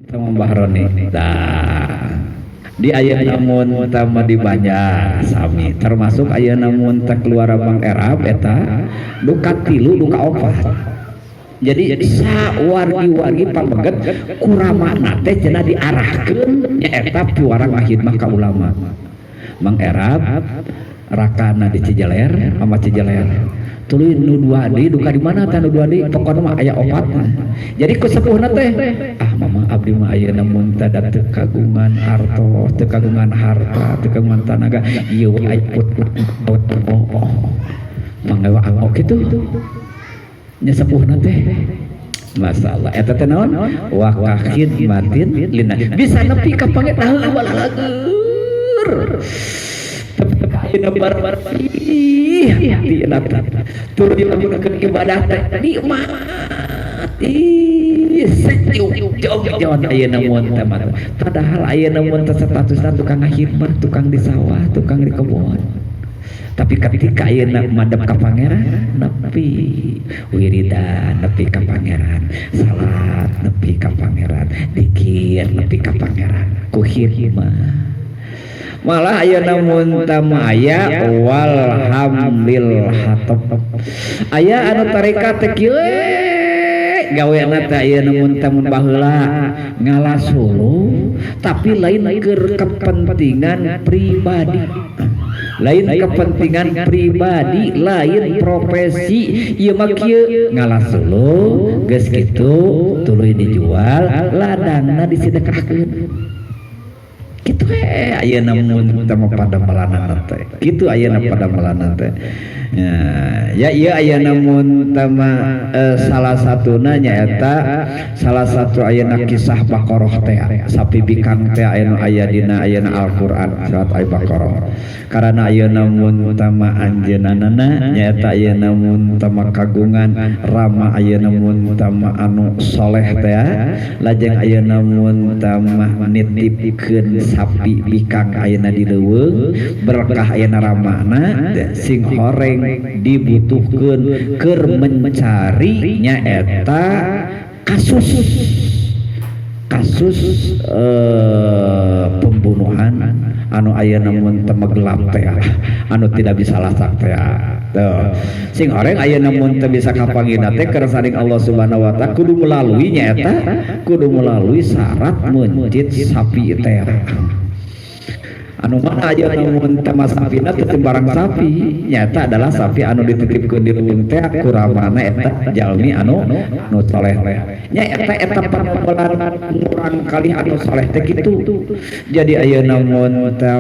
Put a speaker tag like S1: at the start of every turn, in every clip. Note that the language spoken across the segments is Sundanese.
S1: Sama Mbah Roni. Tah, di ayeuna mun tama di Banjar sami, termasuk ayeuna mun teh keluar Bang Erab eta duka tilu, duka opat. Jadi sawargi-wargi pameget kuramana teh cenah diarahkeun nyaeta piwarang ngahidmah ka ulama. Mang Erab rakana di Cijeler sama Cijeler, tuluy nu dua deui duka di mana tah, nu dua deui, pokona mah aya opat. Jadi ku sepuhna teh, "Ah, Mama, abdi mah ayeuna mun teh da teu kagungan artos, teu kagungan harta, teu kagungan tanaga, ieu we aya oh mangga anggo." Kitu nya sepuhna teh. Masalah eta teh naon? Wa khidmatin lina, bisa nepi ka panget heueuh balageur, tapi ayeuna bar ih tina tur dilakukan ibadah teh nikmat, ih sejuk jauh ayeuna mun teh. Padahal ayeuna mun teh statusna tukang ngahidmat, tukang di sawah, tukang di kebun, tapi ketika ayeuna madep ka Pangeran, nepi wiridan, nepi ka Pangeran salat, nepi ka Pangeran dikir, nepi ka Pangeran ku khidmah. Malah ayeuna mun tama aya wal hamlil hatab, aya anu tarekat teh kieu gawena teh. Ayeuna mun teh, mun baheula ngala suluh, tapi lain keur kepentingan pribadi, lain kepentingan pribadi, lain profesi. Ieu mah kieu, ngala suluh geus kitu tuluy dijual ladangna, disedekahkeun kitu. Ayeuna mun teh pada melanana teh kitu, ayeuna pada melanana teh ya, ya ieu ayeuna mun teh salah satuna nyaeta salah satu ayeuna kisah Baqarah teh, sapi bikang teh anu aya dina ayeuna Al-Qur'an surat Al-Baqarah. Karena ayeuna mun teh anjeunna nyaeta ayeuna mun teh kagungan rama ayeuna mun teh anu soleh teh, lajeng ayeuna mun teh nitipkeun sapi bikang ayeuna di leuweung, berkah ayeuna ramana sing horeng dibutuhkeun keur mencari nyaeta kasus kasus pembunuhan anu ayeuna mun teu gelap teh, anu tidak bisa lasak teh. Tuh, sing horeng ayeuna mun teu bisa kapanggihna teh keur saring Allah Subhanahu wa Taala, kudu melalui nyaeta kudu melalui syarat mencit sapi teh. Anu mana aja mun teh sapina teu sembarang sapi, nyata adalah sapi anu dititipkeun di leuweung teh kuramana eta jalmi anu anu soleh nya. Eta eta pamamelan murang kali anu soleh teh kitu. Jadi ayeuna mun teh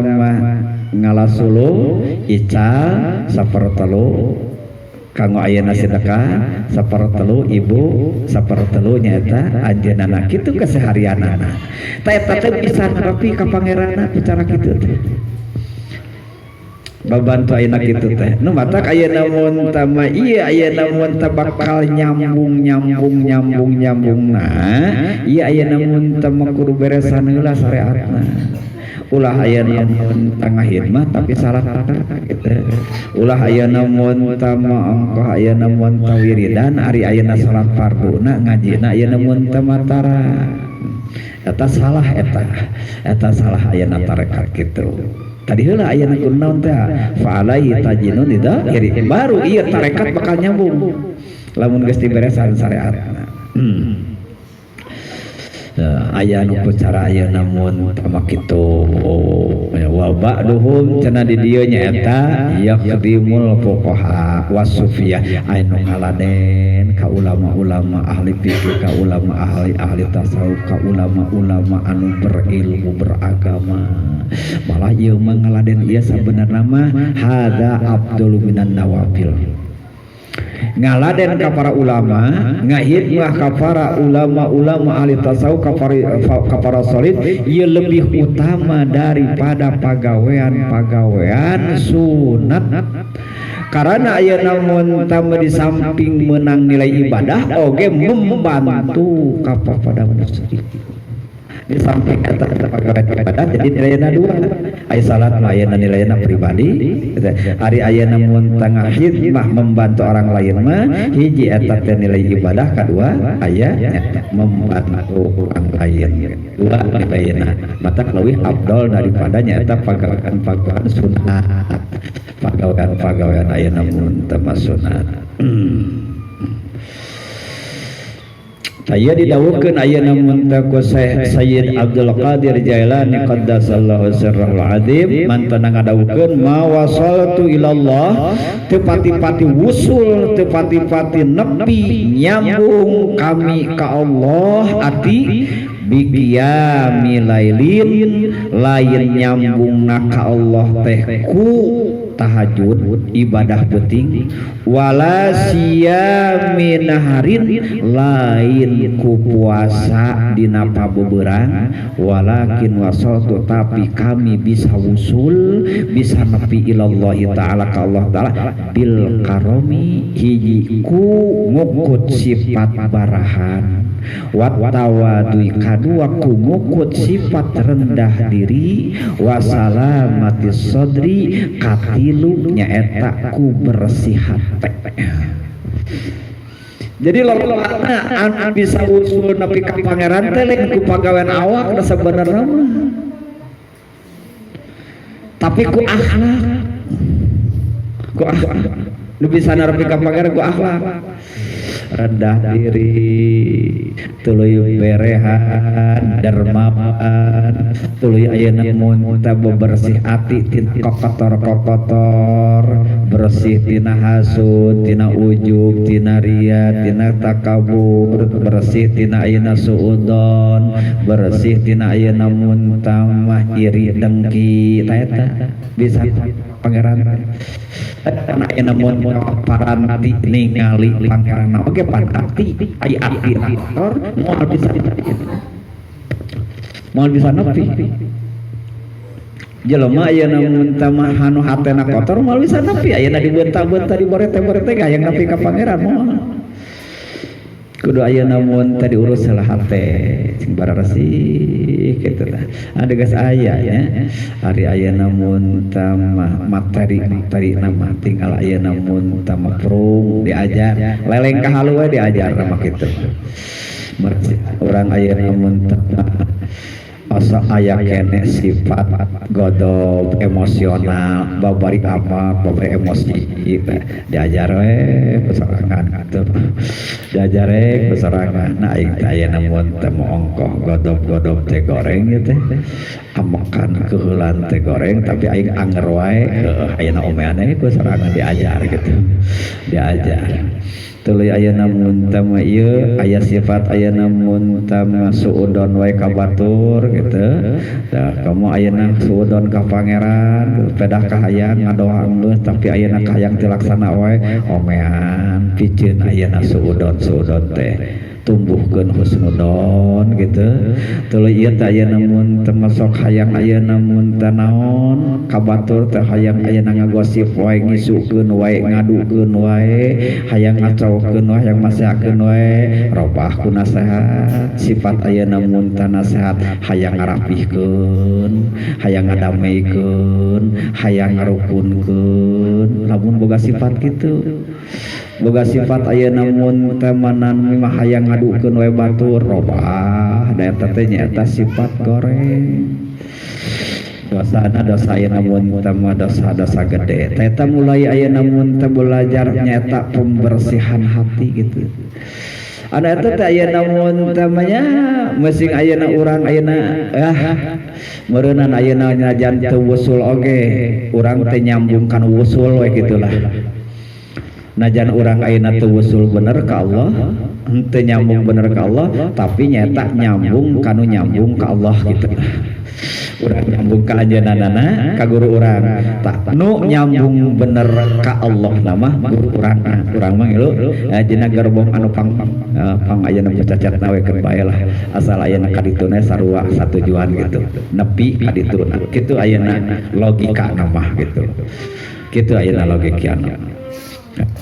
S1: ngala suluh, ical sapertelu kanggo ayeuna sedekah, sapertelu ibu, sapertelu nyaeta anjeunna, kitu keseharianana. Tah, eta teh bisa nepi ka Pangeranna ku cara kitu teh, babantu ayeuna kitu teh. Nu matak ayeuna mun tama ieu ayeuna mun teh bakal nyambung nyambung nyambung nyambung. Nah, ieu ayeuna mun teh kudu beresan heula syariatna. Ulah ayeuna mun tengah khidmah tapi salah gitu. Ulah ayeuna mun tama ongkoh ayeuna mun tawiridan, ari ayeuna salat farduna, ngajina ayeuna mun teu matara, eta salah, eta eta salah ayeuna tarekat kitu. Tadi heula ayeuna kudu naon teh, fa alaihi tajinun iri, baru ieu tarekat bakal nyambung lamun geus diberesan syariatna. Aya nu cara ayeuna mun tama kitu. Wa ba'duhum cenah di dieu nyaeta yakhdimul fuqaha wasufiyah, anu ngaladen ka ulama-ulama ahli fikih, ka ulama ahli ahli tasawuf, ka ulama-ulama anu berilmu, beragama. Malah ieu mah ngaladen ieu sabenerna mah hadza afdalu minan nawafil. Ngaladen ka para ulama, ngahidmah ka para ulama-ulama ahli tasawuf, ka para solid, ieu lebih utama daripada pagawean-pagawean sunat, karena ayeuna mun tambah di samping menang nilai ibadah oge membantu ka pada muslim. Di samping eta pagawean ibadah, jadi nilainya dua. Aya salat mah ayeuna nilainya pribadi gitu. Ari ayeuna mun tengah khidmah membantu orang lain mah, hiji eta teh nilai ibadah, kedua aya membantu orang lain, dua nilainya. Mata leuwih afdol daripada nyaeta pagawean-pagawean sunat, pagawean-pagawean ayeuna mun teu sunat. Aya didawuhkeun ayeuna mun teh ku Sayyid Abdul Qadir Jailani qaddasallahu sirrahul azim, mantana ngadawuhkeun, ma wasaltu ilallah, teu pati-pati wusul, teu pati-pati nepi nyambung kami ka Allah ati biqiyami lailin, lain nyambungna ka Allah teh ku tahajud, ibadah penting, wala siyami naharin, lain ku puasa dina pabeberang, walakin wasaltu, tapi kami bisa wusul, bisa nepi ilallahi ta'ala ka Allah ta'ala bil karomi, hiji ku ngukut sifat barahan, wat tawadui, kadua ku ngukut sifat rendah diri, wasalamati sodri, katilu nyaeta ku bersih hate. Jadi lolana anu bisa usul nepi ka Pangeran teh lain ku pagawean awak da sabenerna mah, tapi ku akhlak. Ku akhlak nu bisa nepi ka Pangeran, ku akhlak rendah diri, tuluy berehan, dermawan, tuluy ayeuna mun teh bebersih ati tina kokotor-kokotor, bersih tina hasud, tina ujub, tina ria, tina takabur, bersih tina ayeuna suudon, bersih tina ayeuna muntamah iri dengki. Ta eta bisa Pangeran. Karena ayeuna mun paranti ningali Pangeran oge pan ati aya ati kotor moal bisa, moal bisa nepi. Jelema ayeuna mun mah anu hatena kotor moal bisa nepi. Ayeuna dibeunta-beunta, diborete-borete, hayang nepi ka Pangeran moal. Kudu ayeuna mun tadi urus salah hate sing bararesih kitu tah. Ada geus aya nya. Ari ayeuna mun mah materi materi nama tinggal ayeuna mun mah prung diajar, leleng ka halu we diajar mah kitu. Urang ayeuna mun asa aya kene sifat godob, emosional, babari apa, babari emosi gitu. Diajar we besorangan gitu, diajar we besorangan. Nah, aing teh ayeuna mun teh ongkoh godob-godob teh goreng gitu, amekan keuheulan teh goreng, tapi aing anger wae. Heueuh, ayeuna omean ku sorangan diajar gitu, diajar. Tuluy ayeuna mun teh mah ieu aya sifat ayeuna mun teh mah suudon wae ka batur gitu. Tah, kamu ayeuna suudon ka Pangeran, pedah kahayang ngadoa geus, tapi ayeuna kahayang teu laksana wae, omean piceun ayeuna suudon suudon teh, tumbuhkeun husnudon gitu. Tuluy ieu teh ayeuna mun teh sok hayang ayeuna mun teh naon ka batur teh, hayang ayeuna ngagosip wae, ngisukeun wae, ngadukeun wae, hayang ngacaukeun wae, hayang masehakeun wae, robah ku nasehat sifat ayeuna mun teh nasehat, hayang ngarapihkeun, hayang ngadameikeun, hayang ngarukunkeun. Lamun boga sifat kitu, boga sifat ayeuna mun teh manan mah hayang ngadukeun wae batur, robah da eta teh nyaeta sifat goreng. Dosana dosa ayeuna mun teh mah dosa-dosa gede. Teh eta mulai ayeuna mun teh belajar nyaeta pembersihan hati gitu. Anu eta teh ayeuna mun teh mah nya mesing ayeuna urang ayeuna meureunan ayeuna najan teu wusul oge urang teh nyambung kana wusul we gitulah. Najan urang ayeuna teu wusul bener ka Allah, henteu nyambung bener ka Allah, tapi nyata nyambung kanu nyambung ka Allah gitu. Urang nyambung ka anjeunna ka guru urang. Tak nu nyambung bener ka Allah nama guru urang. Urang mah ngilu dina gerbong anu pang pang ayeuna cacatna we keun bae lah, asal ayeuna ka dituna sarua satujuan gitu, nepi ka dituna kitu ayeuna logika mah gitu. Kitu ayeuna logikana.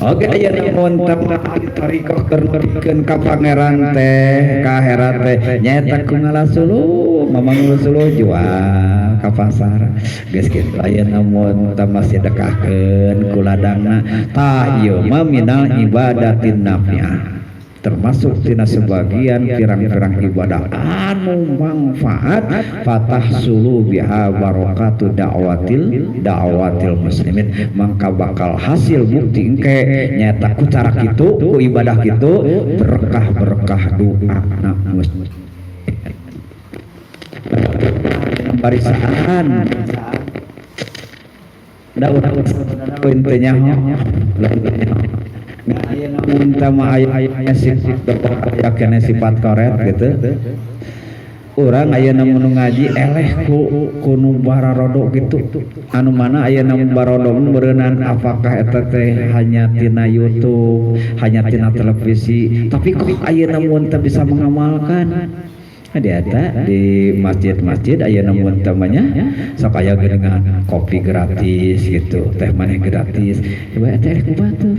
S1: Oke, ayeuna mun thariqah keur nepikeun ka pangeran teh ka akhirat teh nyaeta ku ngala suluh, mamang suluh jual ka pasar. Geus kitu ayeuna mun teh sedekahkeun ku ladangna. Tah, ieu mah minal ibadatin nafi'ah, termasuk tina sebagian pirang-pirang ibadah anu manfaat. Fatahsulu biha barakatu da'watil da'watil muslimin, mangka bakal hasil bukti engke nyaeta ku cara kitu, ku ibadah kitu, berkah-berkah doa na muslim barisan da urang teu nyaho. Mun mah aya sifat sifat koret gitu. Urang ayeuna mun ngaji eleh ku ku nu bararodo gitu, anu mana ayeuna barodo meureunan apakah eta teh hanya tina YouTube, hanya tina televisi, tapi kok ayeuna mun teu bisa mengamalkan. Di eta di masjid-masjid ayeuna mun teh nya sok aya geuningan kopi gratis gitu, teh maneh gratis. Coba eta rek ku batur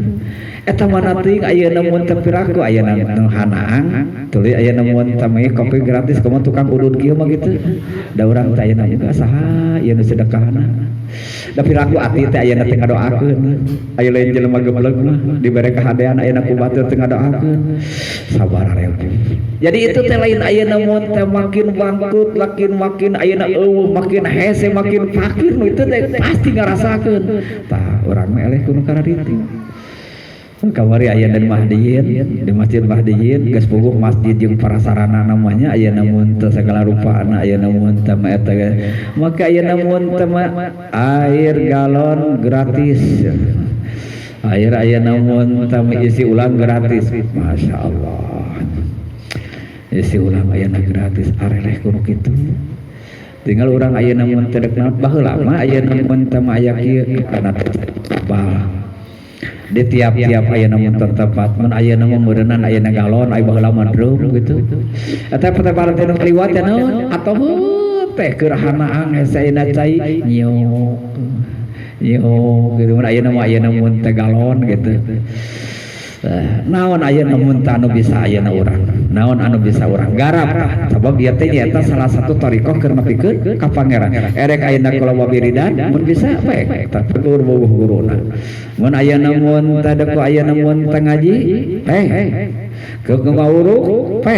S1: eta mana teuing. Ayeuna mun teu piraku ayeuna nu hanaang tuluy ayeuna mun teh kopi gratis, kumaha tukang udud kieu mah gitu. Da urang teh ayeuna juga saha ieu nu sedekahna? Da piraku ati teh ayeuna teh ngadoakeun. Aya lain jelema gebleg mah dibere kahadean, ayeuna ku batur teh ngadoakeun, sabar ribu. Jadi itu teh lain ayeuna mun teh makin bangkrut, makin makin ayeuna eueuh, makin hese, makin fakir, nu itu teh pasti ngarasakeun. Tah, urang mah eleh ku nu kararitu. Kamari aya di Mahdiyin, di Masjid Mahdiyin geus puguh masjid jeung prasarana namanya aya mun teu segala rupana, aya mun teu mah eta, maka aya mun teu air galon gratis, air aya mun teu isi ulang gratis. Masya Allah, isi ulang ayeuna gratis, areleh kudu kitu. Tinggal urang ayeuna mun teu dek naon. Baheula mah ayeuna mun teu mah aya kieu karena bal di tiap-tiap ayeuna mun tempat mun ayeuna mah meureunnan ayeuna galon, aya baheula mah drum gitu. Eta petebal teh nu kaliwat ya naon atau teh keur hanaang hese ayeuna cai nyiuk nyiuk gitu. Mun ayeuna mah ayeuna mun teh galon gitu. Naon ayeuna mun anu bisa ayeuna urang, naon anu bisa urang garap? Sabab ieu teh nyaeta salah satu thariqah keur nepikeun ka pangeran. Erek ayeuna kula wiridan mun bisa bae, tapi guru bogoh guruna. Mun ayeuna mun teh ku ayeuna mun teh ngaji teh ke ngawuruk pe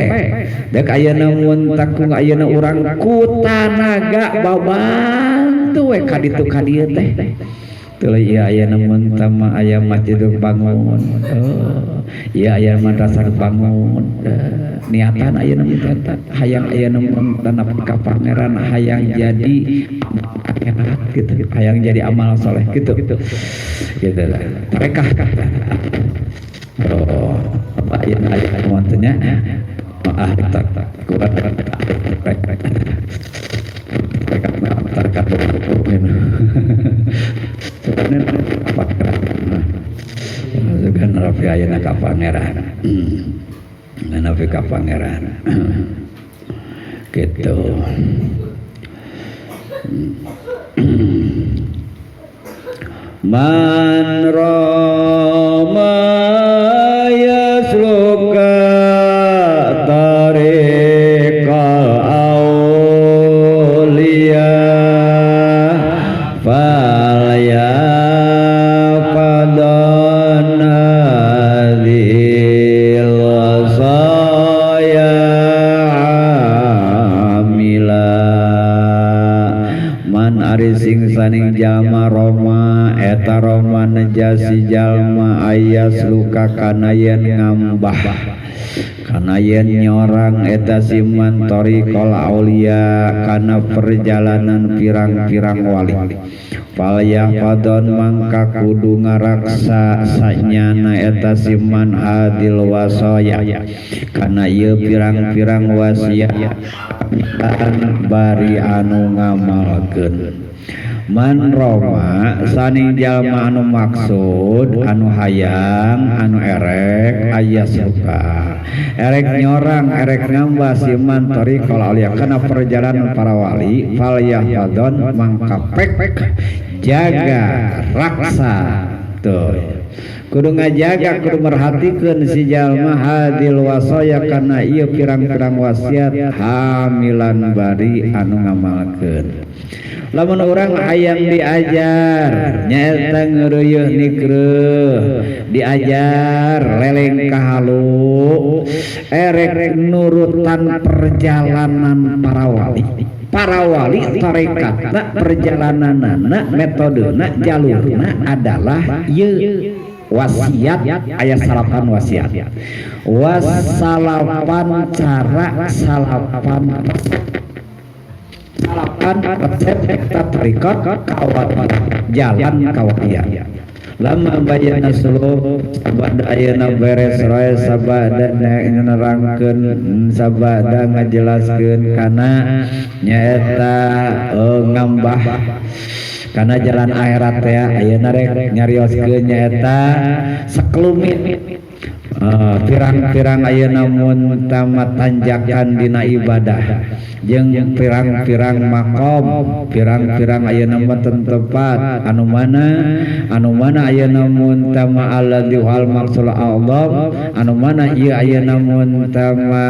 S1: dek ayeuna mun teh ku ayeuna urang ku tanaga babantu we ka ditu ka dieu teh. Tuluy ieu ayeuna mun teh mah aya masjid bangun, oh ieu aya madrasah bangun. Niatan ayeuna mun teh hayang ayeuna mun nepi ka pangeran, hayang jadi akhirat gitu, hayang jadi amal soleh gitu gitu lah mereka. Oh, apa ayeuna aya mun teh nya ah tak kuat mereka mereka. Sebenarnya Rafi ayeuna ka pangeran, nepi ka pangeran gitu. Man rama yasluka tariqal awliya fal yafadon hadhil wasaya amila. Man ari sing saning jalma, roma eta roma nejasi jalma, ayas luka kana yen ngambah, kana yen nyorang eta siman, thariqal aulia kana perjalanan pirang-pirang wali, fal yahfadon mangka kudu ngaraksa sanyana eta siman, hadil wasaya kana ieu pirang-pirang wasiat bari anu ngamalkeun. Man roma saning jalma anu maksud, anu hayang, anu erek, aya suka erek nyorang, erek ngambah siman thariqal auliya kana perjalanan para wali, fal yahfadon mangka pek Jaga raksa tuh, kudu ngajaga, kudu merhatikeun si jalma hadil wasaya kana ieu pirang-pirang wasiat, hamilan bari anu ngamalkeun. Lamun urang hayang diajar nyaeta ngeureuyeuh nikreuh, diajar leleng kahalu, erek nurutan perjalanan para wali, para wali tarekatna, perjalananna, metodena, jalurna adalah ieu wasiat. Aya salapan wasiat, wasalapan cara, salapan salapan resep eta tarekat kawat, jalan kawalian. Lama bayana suluh, sabada ayeuna beres roe, sabada nerangkeun, sabada ngajelaskeun kana nyaeta ngambah kana jalan akhirat ya. Ayeuna rek nyarioskeun nyaeta sakelumit pirang-pirang ayeuna mun tamat tanjakan dina ibadah jeung pirang-pirang makom, pirang-pirang ayeuna mah tempat anu mana, anu mana ayeuna mun tama alladzi wal maqsul a'zam, anu mana ieu ayeuna mun tama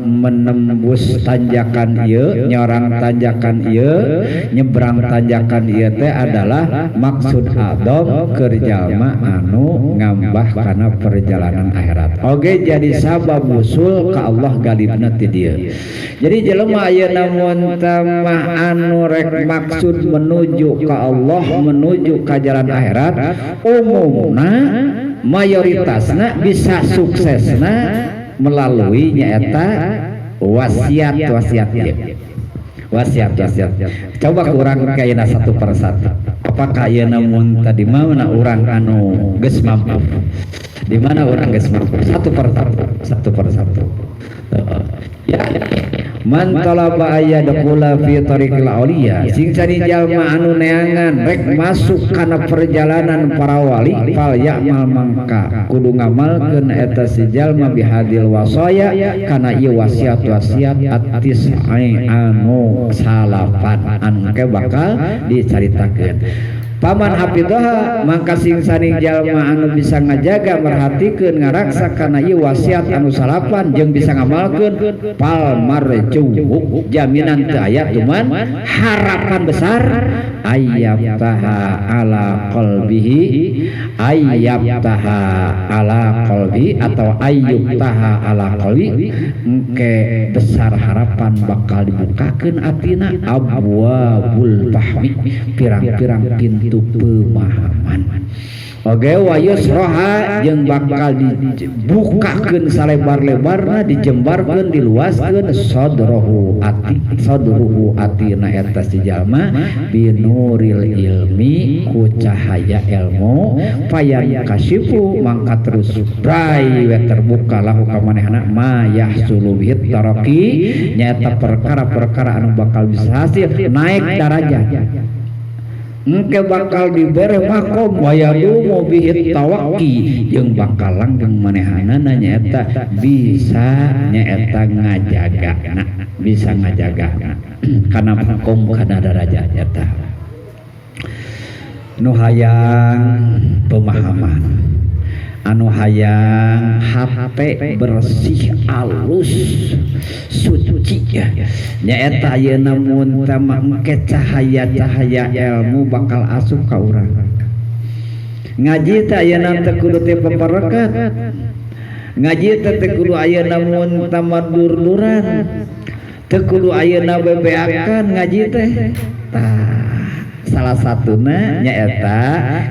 S1: menembus tanjakan ieu, nyorang tanjakan ieu, nyebrang tanjakan ieu teh adalah maksud a'zam keur jalma anu ngambah kana perjalanan akhirat. Oge jadi sabab wusul ka Allah galibna ti dieu. Jadi jelema ayeuna mun tamah anu rek maksud menuju ka Allah, menuju ka jalan akhirat, umumna mayoritasna bisa suksesna melalui nyaeta wasiat-wasiat ieu. Wasiat-wasiat. Coba kurang kayakna satu persatu. Apakah ayeuna mun tadi mana urang anu geus mampu? Di mana urang geus mampu? Satu persatu, satu persatu. Ya, man talaba ayyadkhula fi tariqil auliya, sing sani jalma anu neangan rek masuk kana perjalanan para wali, fal ya'mal mangka kudu ngamalkeun eta si jalma bihadil wasaya kana ieu wasiat-wasiat at-tis'i anu salapan anu ke bakal dicaritakeun. Paman hafidhaha mangka sing sani jalma anu bisa ngajaga, merhatikeun, ngaraksa kana ieu wasiat anu salapan jeung bisa ngamalkeun, fal marju jaminan teu aya, cuman harapan besar, ayyaftaha ala qalbihi, ayyaftaha ala qalbi atau ayyuftaha ala qalbi, engke besar harapan bakal dibukakeun atina abwabul fahmi, pirang-pirang pintu pemahaman. Oge wa yusroha jeung bakal dibukakeun salebar-lebarna, dijembarkeun, diluaskeun sadrohu ati, sadruhu atina eta si jalma binuril ilmi ku cahaya ilmu, fayan kasifu mangka terus brai we terbuka lahu ka manehna ma yahsulu bihit taraqi nyaeta perkara-perkara anu bakal bisa hasil naik darajat, engke bakal dibere makom, wayadumu bihit tawakki jeung bakal langgeng manehanana nyaeta bisa nyaeta ngajagana, bisa ngajagana kana makom, kana darajat. Eta nu hayang pemahaman, anu hayang hate bersih, alus, suci ya, nyaeta ayeuna mun tama engke cahaya-cahaya ilmu bakal asup ka urang. Ngaji teh ayeuna teh kudu teh paparekat, ngaji teh teu kudu ayeuna mun tama dur-duran, teu kudu ayeuna bebeakan ngaji teh. Tah, salah satuna nyaeta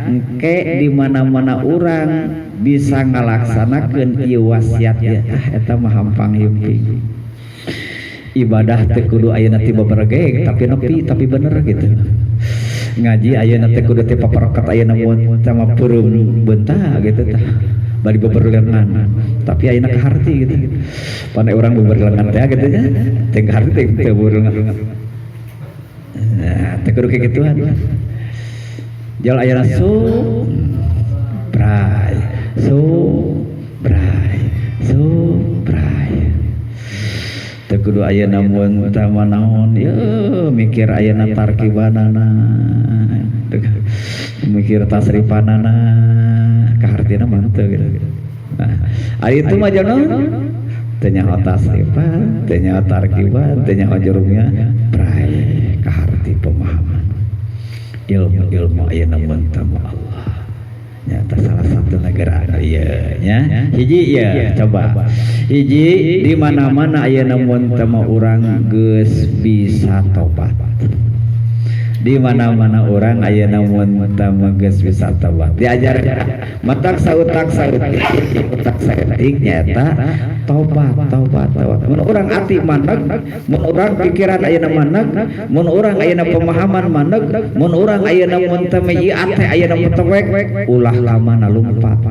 S1: engke di mana-mana urang bisa ngalaksanakeun ieu wasiat ya. Ah, eta mah hampang himping. Ibadah teu kudu ayeuna ti bebergeg, tapi nepi, tapi bener gitu. Ngaji ayeuna teh kudu teh paparokat ayeuna mun sama peureum beunta gitu tah, bari beberlengan, tapi ayeuna kaharti gitu. Pandai urang beberlengan teh gitu nya, teh kaharti teh teu beberlengan. Nah, teh kudu kayak gituan. Jal ayeuna su bray su bray su bray teu kudu. kudu ayeuna mun tah naon yeuh mikir ayeuna tarkibanana mikir tasrifanana kahartina mah teu gitu. Nah, ari itu mah jono teu nyaho tasrifan, teu nyaho tarkiban, teu nyaho jurumnya, prai kaharti pemahaman. Ilmu-ilmu ayeuna mun tah Allah. Nyata salah satu negara ieu nya. Hiji ieu coba. Hiji di mana-mana ayeuna mun teh mah urang geus bisa tobat. Di mana-mana urang ayeuna mun teh mah geus bisa tobat. Diajar matak sautak sautik utak saeutik nyaeta tobat tobat tobat. Mun urang ati maneg, mun urang pikiran ayeuna maneg, mun urang ayeuna pemahaman maneg, mun urang ayeuna mun teh mah ieu ate ayeuna mutewek ulah ka mana lumpat.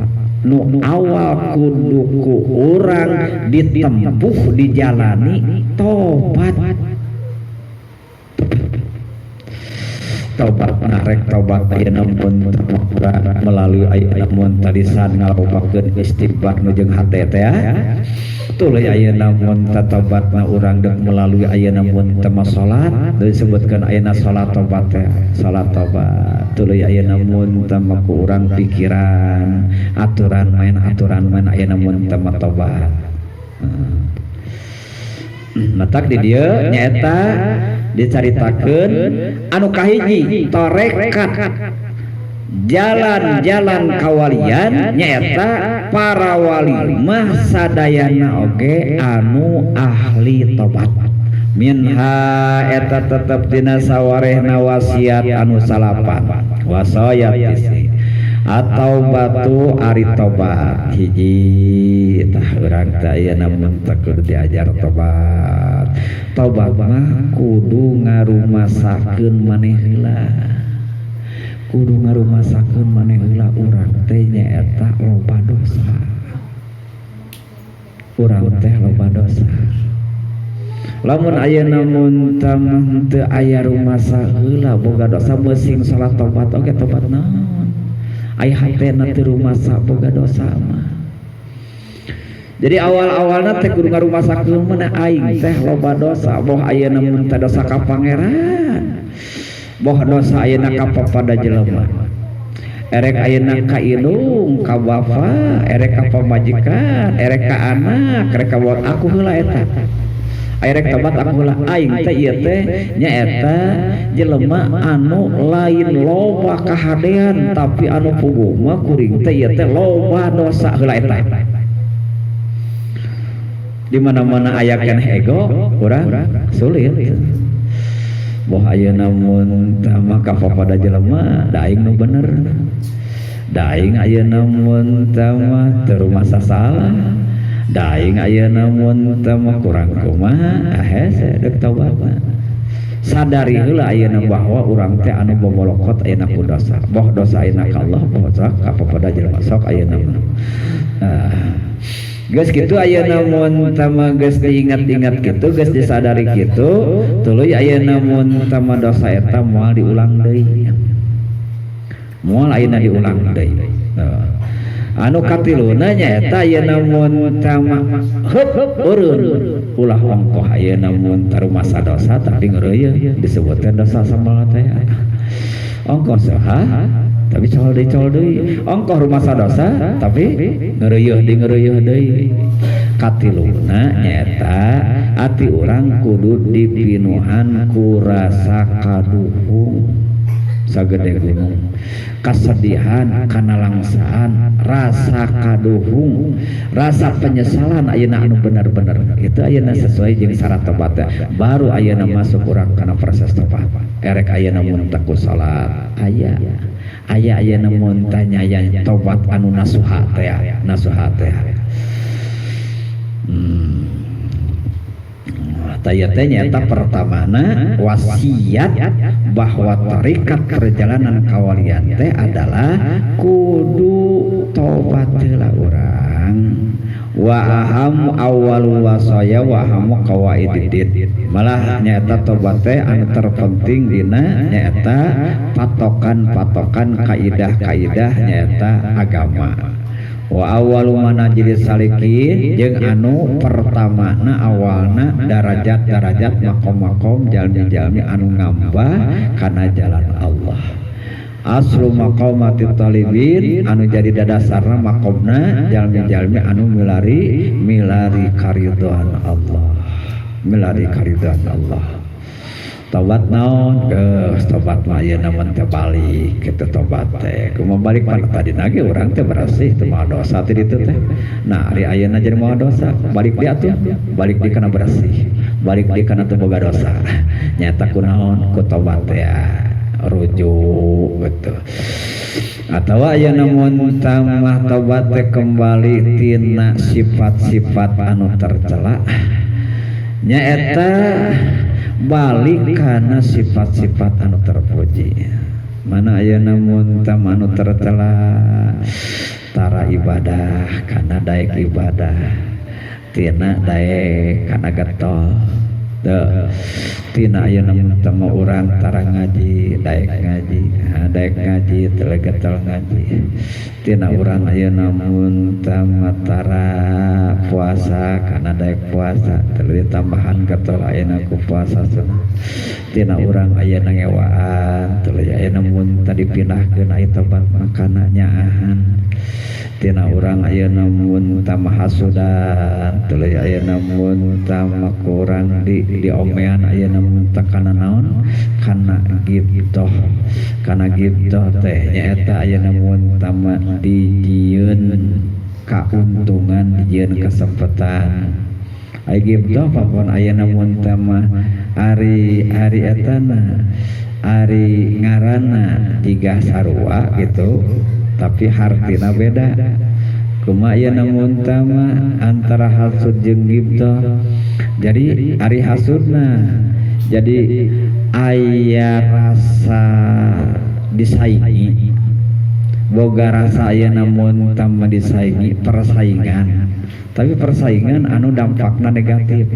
S1: Nu awal kudu ku urang ditempuh dijalani tobat. Tobat narek tobat ayeuna mun melalui ayeuna mun tadisan ngalobakeun istighfar nu jeung hate teh ya. Tuluy ayeuna mun tatobatna urang deuk melalui ayeuna mun teu salat disebutkeun ayeuna salat tobat teh salat tobat. Tuluy ayeuna mun teu ku urang pikiran aturan main ayeuna mun teu tobat. Matak di dieu nyaeta dicaritakeun anu kahiji tarekat jalan-jalan kawalian nyaeta para wali mah sadayana oge anu ahli tobat. Minha eta tetep dina sawarehna wasiat anu salapan wasayat isi atau batu ari tobat hiji tah urang teh ayeuna mun teh kudu diajar tobat. Tobat mah kudu ngarumasakeun maneh heula. Kudu ngarumasakeun maneh heula urang teh nyaeta loba dosa. Urang teh loba dosa. Lamun ayeuna mun teh teu aya rumasa heula boga dosa meusing salat tobat oge tobat naon? Aya hatena teu rumasa boga dosa mah. Jadi awal-awalna teh kudu ngarumasakeun mana aing teh loba dosa, boh ayeuna mun teh dosa ka pangeran, boh dosa ayeuna ka papada jelema. Erek ayeuna ka indung, ka bapa, erek ka pamajikan, erek ka anak, erek ka buat aku heula eta. Erek tobat aku heula aing teh ieu teh nyaeta jelema anu lain loba kahadean tapi anu puguh mah kuring teh ieu teh loba dosa heula eta. Di mana-mana aya keneh ego urang sulit. Boh ayeuna mun teh mah ka papada jelema da aing nu bener. Da aing ayeuna mun teh mah teu rumasa salah. Da aing ayeuna mun teh mah kurang kumaha hese deuk tobatna. Sadari heula ayeuna bahwa urang teh anu bobolokot ayeuna ku dosa. Boh dosa ayeuna ka Allah, boh dosa ka papada jelema sok ayeuna mah. Geus kitu ayeuna mun teh mah geus diingat-ingat kitu, geus disadari kitu, tuluy ayeuna mun teh mah dosa eta moal diulang deui. Moal ayeuna diulang deui. Anu katiluna nyaeta ayeuna mun teh mah heup eureun ulah ongkoh ayeuna mun tarumasa dosa tapi ngeureuyeuh disebutkeun dosa sambal teh. Ongkoh saha tapi col deui col deui. Ongkoh rumasa dosa tapi ngeureuyeuh deui ngeureuyeuh deui. Katiluna nyaeta ati urang kudu dipinuhan ku rasa kaduhung sagede gunung, kasedihan, kanalangsaan, rasa kaduhung, rasa penyesalan ayeuna anu bener-bener itu ayeuna sesuai jeung syarat tobat. Baru ayeuna masuk urang kana proses tobat. Erek ayeuna mun teu ku salat aya aya ayeuna mun tanya tobat anu nasuha teh, nasuha teh. Taya teh nyaeta pertamana wasiat bahwa tarikat perjalanan kawalian teh adalah kudu tobat heula urang. Wa aham awal wasaya wa aham qawaidid. Malah nyaeta tobat teh anu terpenting dina nyaeta patokan-patokan kaidah-kaidah nyaeta agama. Wa awwalu manazil salikin, jeung anu pertamana, awalna darajat-darajat, makom-makom jalmi-jalmi anu ngambah kana jalan Allah. Aslu maqamati talibin, anu jadi dadasarna makomna jalmi-jalmi anu milari milari karidhoan Allah, milari karidhoan Allah. Tobat naon? Geus tobat mah ayeuna mah teh balik kitu. Tobat teh kumaha balik? Pan tadi ge urang teh bersih, teu mawa dosa teh ditu teh. Nah, ari ayeuna jadi mawa dosa, balik di atuh, balik di kana bersih, balik di kana teu boga dosa. Nyata kunaon? Ku tobat ya, rujuk gitu. Atau ayeuna mun tambah tobat teh kembali tina sifat-sifat anu tercela, nyaeta balik karena sifat-sifat anu terpuji. Mana ayeuna mun anu tercela tara ibadah karena daek ibadah, tina daek kana getol. Tuh. Tina ayeuna mun teu urang tara ngaji, daek ngaji, daek ngaji teu getol ngaji. Tina urang ayeuna mun tara puasa kana daek puasa, teu ditambahan getol ayeuna ku puasa sunah. Tina urang ayeuna ngewaan, teu ayeuna mun tadi dipindahkeun aya tempat makana nyaahan. Tina urang ayeuna mun tambah hasudan, tuluy ayeuna mun tambah kurang di diomean ayeuna mun kana naon? Kana gibtoh. Kana gibtoh teh nyaeta ayeuna mun tambah dijieun kauntungan, dijieun kesempatan. Aya gibtoh papon ayeuna mun tambah ari ari etana ari ngaranna jiga sarua gitu, tapi hartina beda. Kumaha ayeuna mun tama antara hasud jeung gibtoh? Jadi ari hasudna jadi aya rasa disaingi, boga rasa ayeuna mun tama disaingi, persaingan, tapi persaingan anu dampakna negatif.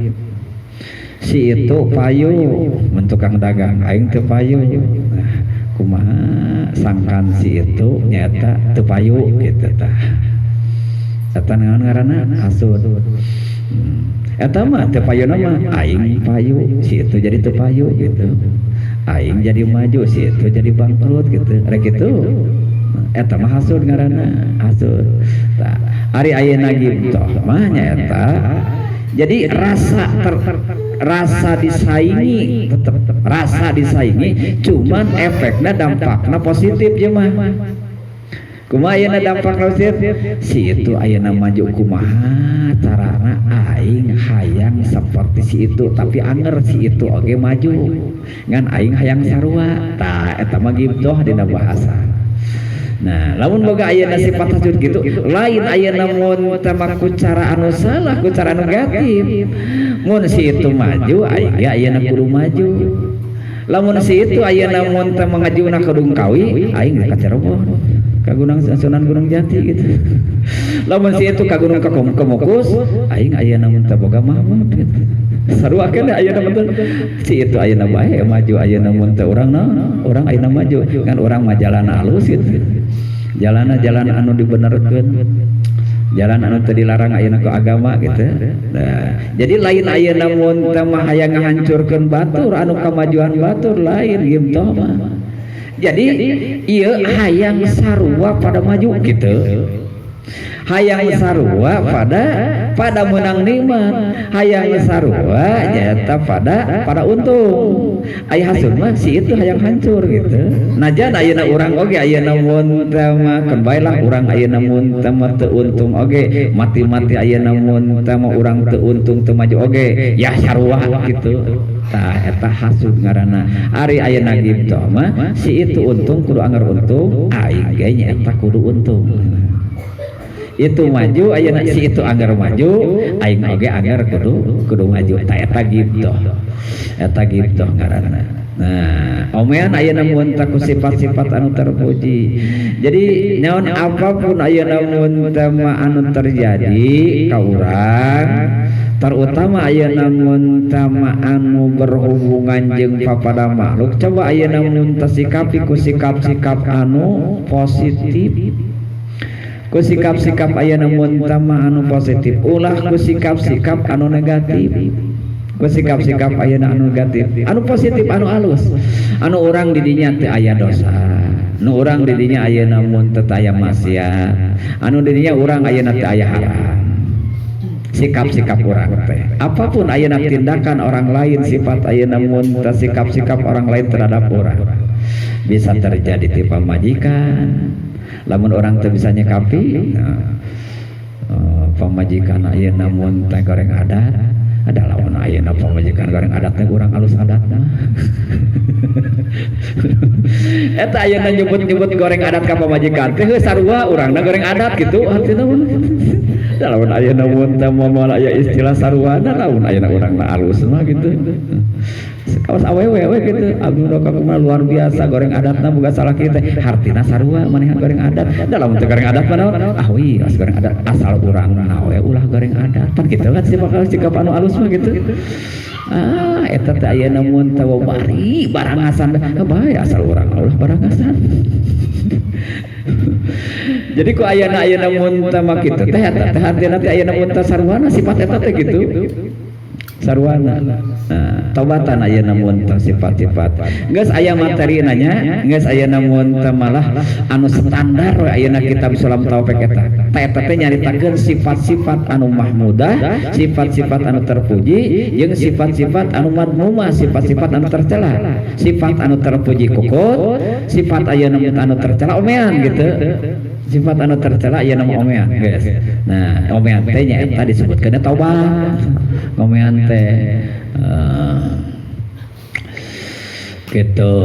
S1: Si itu payu mun tukang dagang, aing teu payu. Nah, kumaha sangkan si itu nyata teu payu gitu. Tah, eta naon ngaranna? Hasud. Eta mah teu payu mah aing payu, si itu jadi teu payu gitu, aing jadi maju, si itu jadi bangkrut gitu, rek gitu. Eta mah hasud ngaranna, hasud. Tah, ari ayeuna gibtoh mah nyaeta jadi rasa rasa disaingi, tetep rasa disaingi, cuman efeknya, dampaknya positif ya mah. Kumaha ayeuna dampak positif? Si itu ayeuna maju, kumaha carana aing hayang seperti si itu, tapi anger si itu oge maju, ngan aing hayang sarua. Tah, eta mah gibtoh dina bahasa. Nah, lamun boga ayeuna sifat hasud gitu, lain ayeuna mun tama ku cara anu salah, ku cara anu negatif. Mun si itu maju, aing ge ayeuna kudu maju. Lamun si itu ayeuna mun teh mangajuna ka Gunung Kawi, aing ka Cirebon, ka Gunung Sunan Gunung Jati gitu. Lamun si itu ka Gunung ka Kemukus, aing ayeuna mun teh boga mamut gitu. Sarua keneh ayeuna mun si itu ayeuna bae maju, ayeuna mun teh urang naon, urang ayeuna maju, kan urang mah jalan alus gitu. Jalanna jalan anu dibenerkeun, jalan anu teu dilarang ayeuna ku agama gitu. Nah, jadi lain ayeuna mun teh mah hayang ngahancurkeun batur, anu kamajuan batur, lain gibtoh mah. Jadi ieu hayang sarua pada maju gitu, hayang sarua pada pada menang nikmat, hayang sarua nyata pada pada untung. Aya hasud mah si itu hayang hancur gitu. Najan ayeuna urang oge ayeuna mun teh mah keun bae lah urang ayeuna mun teh mah teu untung oge, mati-mati ayeuna mun teh mah urang teu untung, teu maju oge ya, sarua gitu. Tah, eta hasud ngaranna. Ari ayeuna gibtoh mah si itu untung kudu anger untung, aing ge nyaeta kudu untung. Itu maju ayeuna si itu anggar maju, aing oge anggar kudu kudu maju. Tah, eta gibtoh, eta gibtoh ngaranna. Nah, omean ayeuna mun teh ku sifat-sifat anu terpuji. Jadi naon apapun ayeuna mun teh anu terjadi ka urang, terutama ayeuna mun teh anu berhubungan jeung papada makhluk, coba ayeuna mun teh sikapi ku sikap-sikap anu positif. Ku sikap-sikap ayeuna mun tama anu positif, ulah ku sikap-sikap anu negatif. Ku sikap-sikap ayeuna anu negatif, anu positif, anu alus, anu urang didinya teu aya dosa, nu urang didinya ayeuna mun teu aya maksiat, anu didinya urang ayeuna teu aya haram. Sikap-sikap urang teh, apapun ayeuna tindakan orang lain, sifat ayeuna mun teu sikap-sikap orang lain terhadap urang, bisa terjadi ti pamajikan. Lamun urang teu bisa nyikapi, nah, pamajikan ayeuna mun teh goreng adat, ada lamun ayeuna pamajikan goreng adat teh, urang alus adat mah. Eta ayeuna nyebut-nyebut goreng adat ka pamajikan teh, heuh, sarua urangna goreng adat gitu artina mah. Da lamun ayeuna mun teh moal aya istilah saruana lamun ayeuna urangna alus mah gitu. Kawas awewe we gitu, abdi mah luar biasa goreng adatna, boga salaki teh hartina sarua manehna goreng adat. Da lamun teu goreng adat mah naon? Ah wih, goreng adat, asal urangna we ulah goreng adat pan gitu kan. Sikap sikap anu alus mah gitu. Ah, eta teh ayeuna mun teh bari barangasan bae, asal urang ulah barangasan. Jadi ku ayeuna ayeuna mun teh mah kitu teh, eta teh hartina teh ayeuna mun teh sarwana sifat eta teh gitu, sarwana. Nah, tobatan ayeuna mun teh sifat-sifat geus aya materi nanya, geus ayeuna mun teh malah anu standar we ayeuna kitab Sulam Taufik. Eta teh, eta teh nyaritakeun sifat-sifat anu mahmudah, sifat-sifat anu terpuji, jeung sifat-sifat anu madmumah, sifat-sifat anu tercela. Sifat anu terpuji kukut, sifat ayeuna mun anu tercela omean gitu. Sifat anu tercela ayeuna mah omean geus. Nah, omean teh nya eta disebutkeun taubat omean teh. Gitu.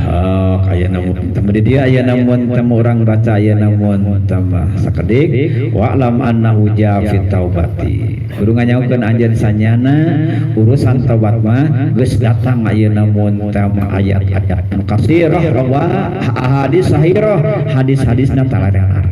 S1: Oh, ayeuna mun teu di dieu ayeuna mun teu urang baca ayeuna mun tambah sakedik. Wa'lam annahu jaa fit taubati, kudu nganyahukeun anjeun sanyana urusan taubat mah geus datang ayeuna mun teu ayat-ayat kasirah wa hadis sahirah, hadis-hadisna talarelar.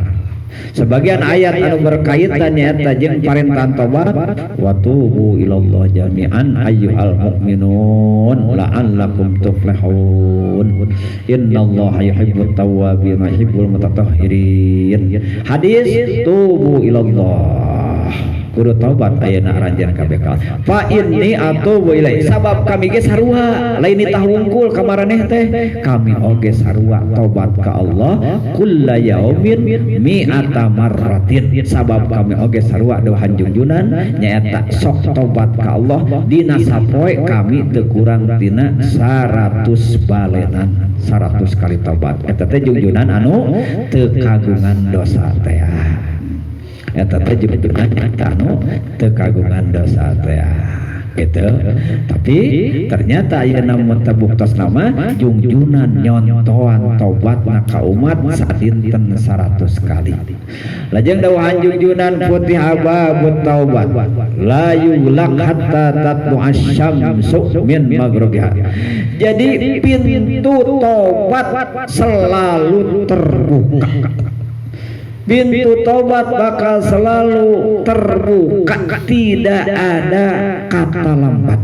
S1: Sebagian ayat anu berkaitan nyaeta jeung parentahan tobat, wa tubu ilallah jami'an ayyuhal mu'minun la'allakum tuflihun, innallaha yuhibbut tawwabin wa yuhibbul mutatahhirin. Hadis tubu ilallah, kudu taubat ayeuna aranjeun kabeh. Fa inni atubu ilaih, sabab kami ge sarua, lain nitah wungkul ka maraneh teh, kami oge sarua tobat ka Allah kulla yaumin mi'ata marratin, sabab kami oge sarua dohan junjunan nyaeta sok tobat ka Allah dina sapoe kami teu kurang tina 100 balenan, 100 kali tobat. Eta teh junjunan anu teu kagungan dosa teh, eta teh junjunan anu teu kagungan dosa teh gitu. Tapi ternyata ayeuna mun teu buktos nama jungjunan nyontoan tobatna ka umat sadinten 100 kali. Lajeng dawuhan jungjunan, futiha babut taubat la yughlaq hatta tatlu asyamsu min maghribiha. Jadi pintu tobat selalu terbuka. Pintu tobat bakal selalu terbuka, tidak ada kata lambat.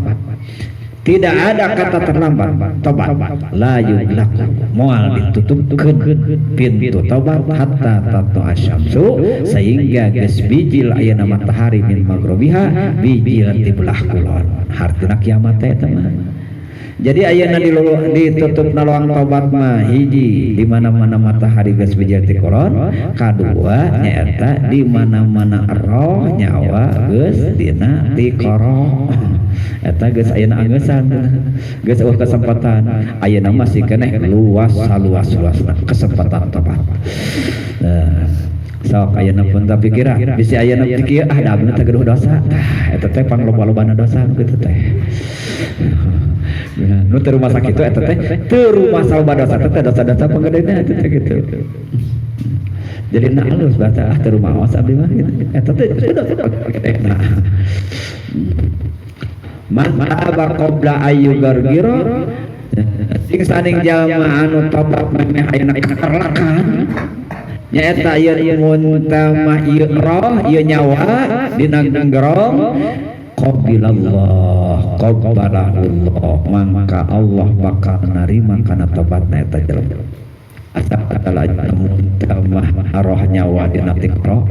S1: Tidak ada kata terlambat. Tobat la yughlaq, moal ditutupkeun pintu tobat, hatta tatlu asyamsu, sehingga geus bijil ayeuna matahari, min maghribiha, bijil ti belah kulon. Hartina kiamat teh eta mah. Jadi ayeuna ditutup lawang tobat mah, hiji, di mana-mana matahari geus bijil ti kulon, kadua nyaeta di mana-mana roh nyawa geus dina tikoro. Eta geus ayeuna angeusan, geus eueuh kesempatan. Ayeuna masih keneh luas saluas-luasna kesempatan tobat. Nah, sok ayeuna pun tak pikiran bisi ayeuna pikir, ah, da abdi teh gaduh dosa. Tah, eta teh pangloba-lobana dosa kitu teh. Ya, nu teu rumah sakit eta teh teu rumah loba dosa teh, dosa-dosa panggedena eta teh gitu. Jadi nah halus baca, ah, teu rumaos abdi mah gitu. Eta teh nah. Man taba qabla ayyugargira, sing saning jalma anu tobat memeh ayeuna kakarlakan, nyaeta ieu mun mah ieu roh, ieu nyawa dina gerong, qabilallah, qabalahullah, mangka Allah bakal narima kana tobatna eta jelema. Asa mah roh nyawa dina tikro.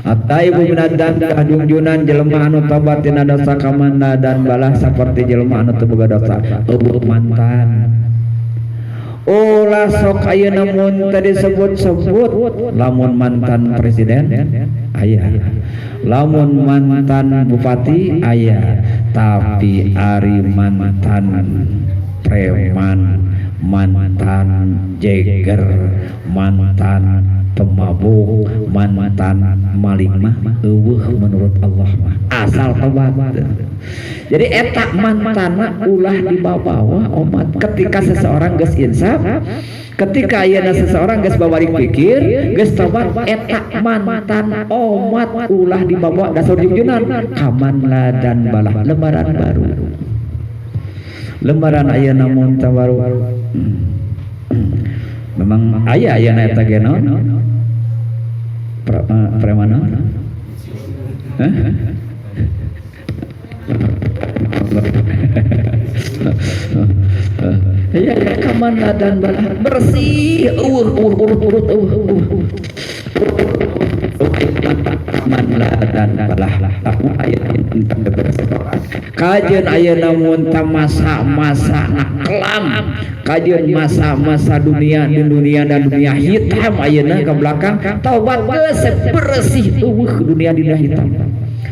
S1: At-taibu minad dzanbi, junjunan jelema anu tobat tina dosa, kaman la dzanbalah, saperti jelema anu teu boga dosa, euweuh mantan. Ulah sok ayeuna mun teu disebut-sebut. Lamun mantan presiden aya, lamun mantan bupati aya, tapi ari mantan preman, mantan jeger, mantan pemabuk, mantan maling mah euweuh menurut Allah mah, asal tobat. Jadi eta mantan ulah dibawa-bawa omat. Ketika seseorang geus insaf, ketika ayeuna seseorang geus babalik pikir, geus tobat, eta mantan omat ulah dibawa. Dasar jujunan kaman la dzanbalah, lembaran baru, lembaran ayeuna mun baru. Memang aya ayeuna eta ge naon, preman naon? Hah? Ya, kaman la dzanbalah, bersih, euweuh urut urut, euweuh euweuh man la dzanbalah. Aku aya tentang kajeun ayeuna mun masa-masa kelam, kajeun masa-masa dunia di dunia dan dunia hitam ayeuna ke belakang, taubat geus bersih, euweuh dunia dunia hitam,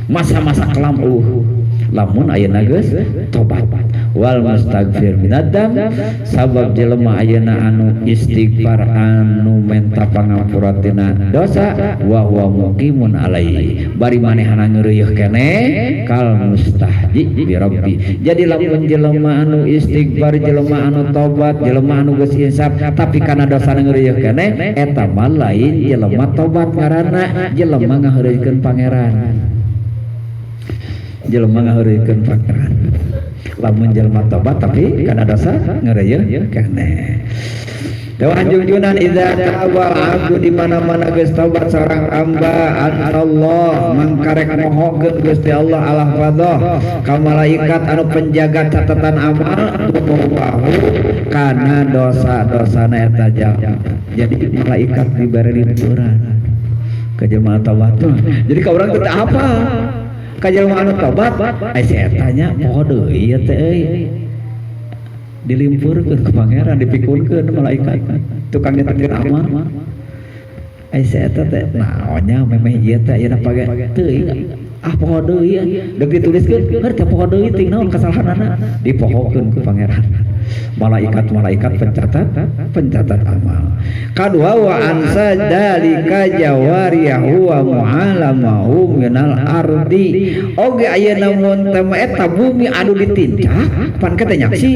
S1: masa-masa kelam euweuh lamun ayeuna geus tobat. Wal mustaghfir minad dzamb, sabab jelema ayeuna anu istighfar, anu menta pangampura tina dosa, wa huwa muqimun alaihi, bari manehna ngeureuyeuh keneh, kal mustahzi bi rabbi. Jadi lamun jelema anu istighfar, jelema anu tobat, jelema anu geus insaf, tapi kana dosa ngeureuyeuh keneh, eta mah lain jelema tobat ngaranna, jelema ngaheureuykeun pangeran, jelema ngaheureuykeun pangeran. Lamun jelema tobat tapi kana dosa ngeureuyeuh keneh. Dewan junjunan, idza taba abdu, di mana-mana geus tobat seorang hamba, Allah mangkarek mohokeun Gusti Allah Allah fadhah ka malaikat anu penjaga catatan amal bahu kana dosa-dosana eta jalma. Jadi malaikat diberi liburan ke jelema tobat. Jadi ka urang teh apa ka jelema anu tobat, ai si eta nya poho deui ieu teh euy, dilimpurkeun ke pangeran, dipikulkeun malaikat tukang nyetekeun amal. Ai si eta teh naonnya memeh ieu teh ayeuna page teuing, ah, poho deui. Deuk dituliskeun heur teh poho deui ting naon kasalahanana, dipohokeun ku pangeran, malaikat-malaikat pencatat pencatat amal. Kadua, wa ansa dalika jawariyahu wa mu'alamahu minal ardi. Oge ayeuna mun teh eta bumi anu ditincak pan kita nyaksi.